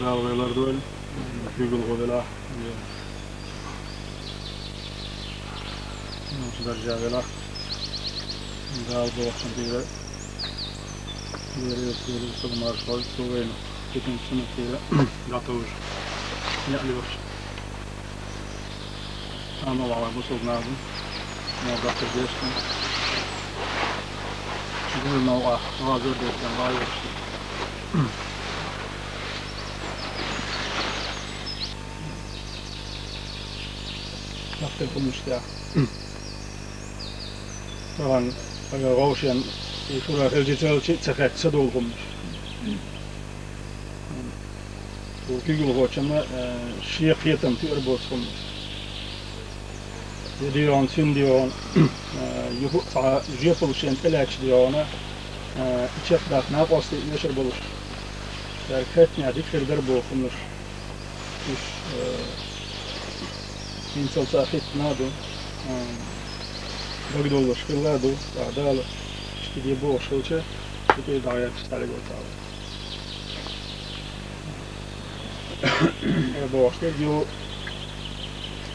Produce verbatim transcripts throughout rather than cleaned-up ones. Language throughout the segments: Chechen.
Дала вай лардойла, куьйгалхо велахь, вай даржехь велахь. Дала бохучун тӀера, берригаш, берригаш, саг маршалла, цо вайна диканца, суннатца тӀера дӀатовжа, неӀ лоьхуш. Амма валлахӀи, бусалба нах да, мо даккхар дешна. Дина новкъа, вазар дешна, вазар. Даккхар хӀумнаш тӀехь. Тахан, ага, вовшен и шура хилча, цалчи ца хетта, ца довла хӀумнаш. Вай куьйгалхочунна, э, шен кхетам туьар боцу хӀумнаш. Я дегӀана, цуьнан дегӀана, э, юха а цхьа жоьпалла шена тӀелаьтташ дегӀана, э, и чекхдаккха накъостий а эшар болуш, цаьрга хеттанехь дика хир дара боху хӀумнаш. Уьш, э, хӀинцалц а хӀиттина а ду, э, дагадовлуш хилла а ду, ткъа Дала иштта де бохуш хилча, цу тӀера дӀагӀерташ дӀалуьйгӀу Дала. Э, бохуш дерг ю,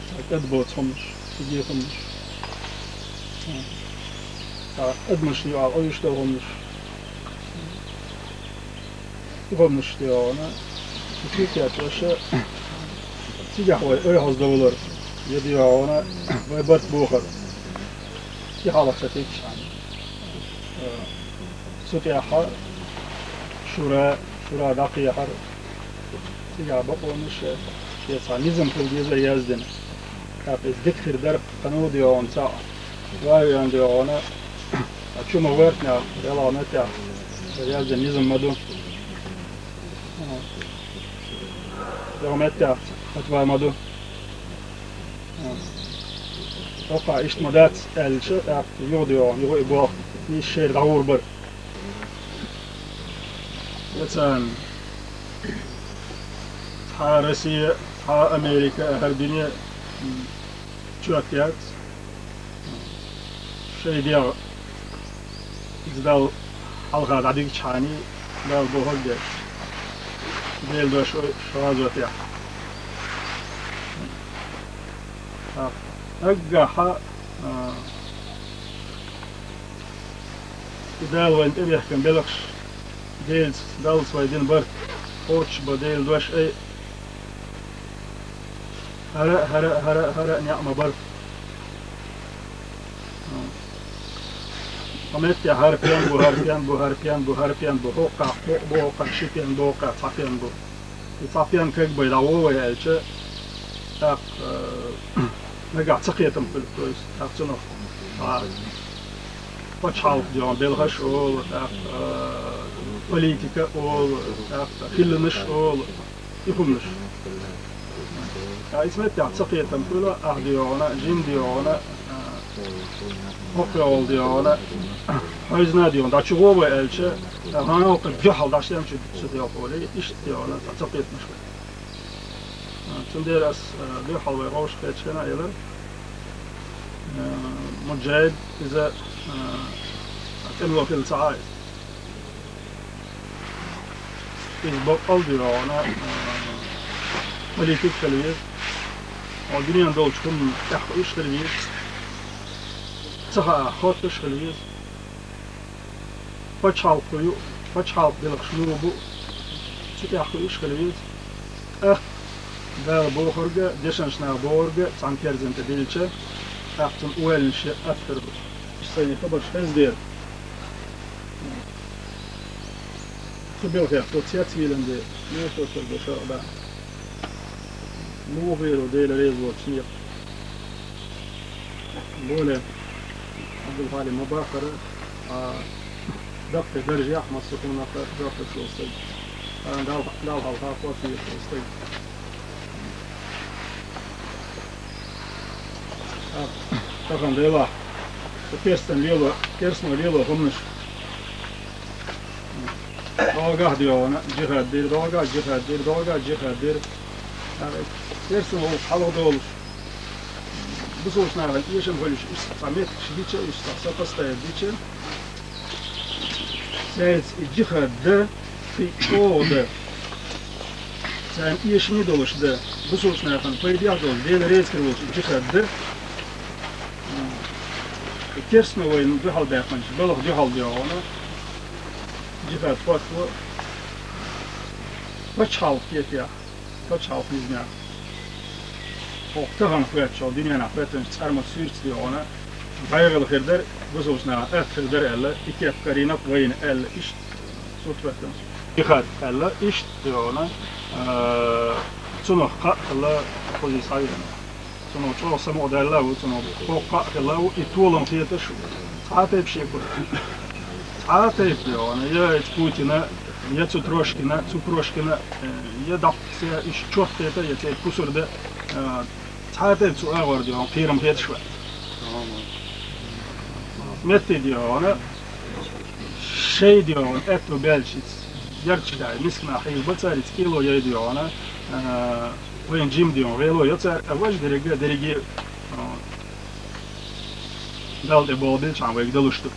цхьа тӀад боцу хӀумнаш, циге хӀумнаш. Э, цхьа адамашна юкъахь къуьйсуш долу хӀумнаш. И хӀумнаш тӀехь вахана, и куьйгаш, цигахь вай ойхьаза довлар, я дегӀана вай барт бохар, и хьалха ца тетташ. Цу тӀехь шура, шура дӀакхехьар, цигахь бакъонаш, шен цхьа низам хила дезара яздина. ТӀаккха иза дика хир дара, кхана а дегӀана цхьаъ ван а веана дегӀана, а чу ма гӀоьртинехь, делахь меттехь, яздина низам ма ду. Делахь меттехь, хӀотта ван ма ду. ХӀокхахь иштта ма дац аьлча, тӀаккха юха дегӀана, юха и болх нийса шера дӀагӀур бара. Я царна цхьа Россия, цхьа Америка, хӀара дуьне чот яц. Шайн дегӀ иза Далла хьалха дӀадигчхьана, Далла бохург деш, Делан дош ой шозотехь. Наггахьа, а, и Дала вайна тӀебехкина белхаш, Делаца, Даллаца вай дина барт, кхочуш бан Делан дош ай, хӀара а, хӀара а, хӀара а, хӀара а неӀ ма бара. Ткъа меттехь хӀара пен бу, хӀара пен бу, хӀара пен бу, хӀара пен бу, хӀокхахь кхоъ бу, хӀокхахь ши пен бу, хӀокхахь цхьа пен бу. И цхьа пен кагбай дӀагӀо вай аьлча, тӀаккха, э, нагахь цакхетам хуьлу, то есть, тӀаккха цунах, а, пачхьалкх дегӀана белхаш а олу, тӀаккха, э, политика а олу, тӀаккха хилланаш а олу, и хӀуманаш. Ткъа иза меттехь цакхетам хуьлу, ахь дегӀана, жима дегӀана, а, хӀокху йолу дегӀана, хьойзна дегӀана, дӀа чу гӀо вай аьлча, хӀан, хӀокху дуьхьал дӀа стенна чу ца делха олий, иштта дегӀана, цхьа цакхетамаш хуьлу. А, цундела ас, а, дуьхьал вай гӀовшахкхетча хенахь а элира, а, Муджаид иза, а, тӀемало хилла ца Ӏа иза. Иза баккъал а дегӀана, а, политик хила веза, хьо дуьненан долчу хӀуманна тӀехь хуьйш хила веза, ца хаахь хоттуш хила веза. Пачхьалкхо ю, пачхьалкх белхаш лур бу, цу тӀехь хуьйш хила веза. ТӀаккха Дала бохург а, дешначу наха бохург а цхьана керзан тӀе дилча, тӀаккха цунна ойланаш ян аттар бу. Иштта сайна хабарш хездера. Цу белхех цо цецвийлина де, муха тосар бу шарӀ баьхна. Муха хир ву Дела реза воцу некъ? Боле, Абдулхалим, ма бахара, а, даккхий даржехь массо хӀуманах жоп луш волу стаг. А, Далла, Далла хьалха кхочуш волу стаг. А, тахана делахь, со керстан лело, керстано лело хӀуманаш. ДогӀахь а дегӀана джихад дира, догӀахь а джихад дира, догӀахь а джихад дира. Керстан волуш хьалха долуш, бусалба нахана эшам хуьлуш, уьш цхьа меттигаш дича, уьш цхьа сопоставить дича, цаьрца и джихад дан, кхин чӀогӀа дан. Ам эшаме долаш да, бусалба нахана пайдехь долаш, Дела реза хир волаш джихад да. Керстаний вайна дуьхьал баьккхинчу балха дуьхьал доьгӀна, джихад хӀотто пачхьалкх кхетехь, пачхьалкх низамехь. Хьо тахана хоьттуш, дуьненахь хоьттинчу цӀармат суьрца доьгӀна, дӀайгӀала хир дара, бусалба наха атта хир дара аьлла, и кеп карийнарг вайна аьлла, иштта сурт хӀоьттина. Джихад аьлла, иштта доьгӀна, а, цунах кхаъ хилла кхуза схьавеана. Цунах чӀогӀа самукъадаьлла а ву, цунах кхоккха а хилла а ву, и толам хеташ ву. Цхьа а тайпа шеко. Цхьа а тайпа доьгӀна, я Путина, я цу Трошкина, цу Прошкина, э, я дӀаккха се, иштта чот хета, я церан кусар да, э, цхьа а тайпа цу агӀор доьгӀна, кхерам хеташ вац. Метте доьгӀна, шай доьгӀна, аьтту баьлчица, ярташ дай, мисканах хьийза бацарица, кӀело яй доьгӀна, э, вайн жим доьгӀна, гӀело йо цара, а важа дерриге, дерриге, э, Далла тӀе боху белчхьан вайга далуш ду.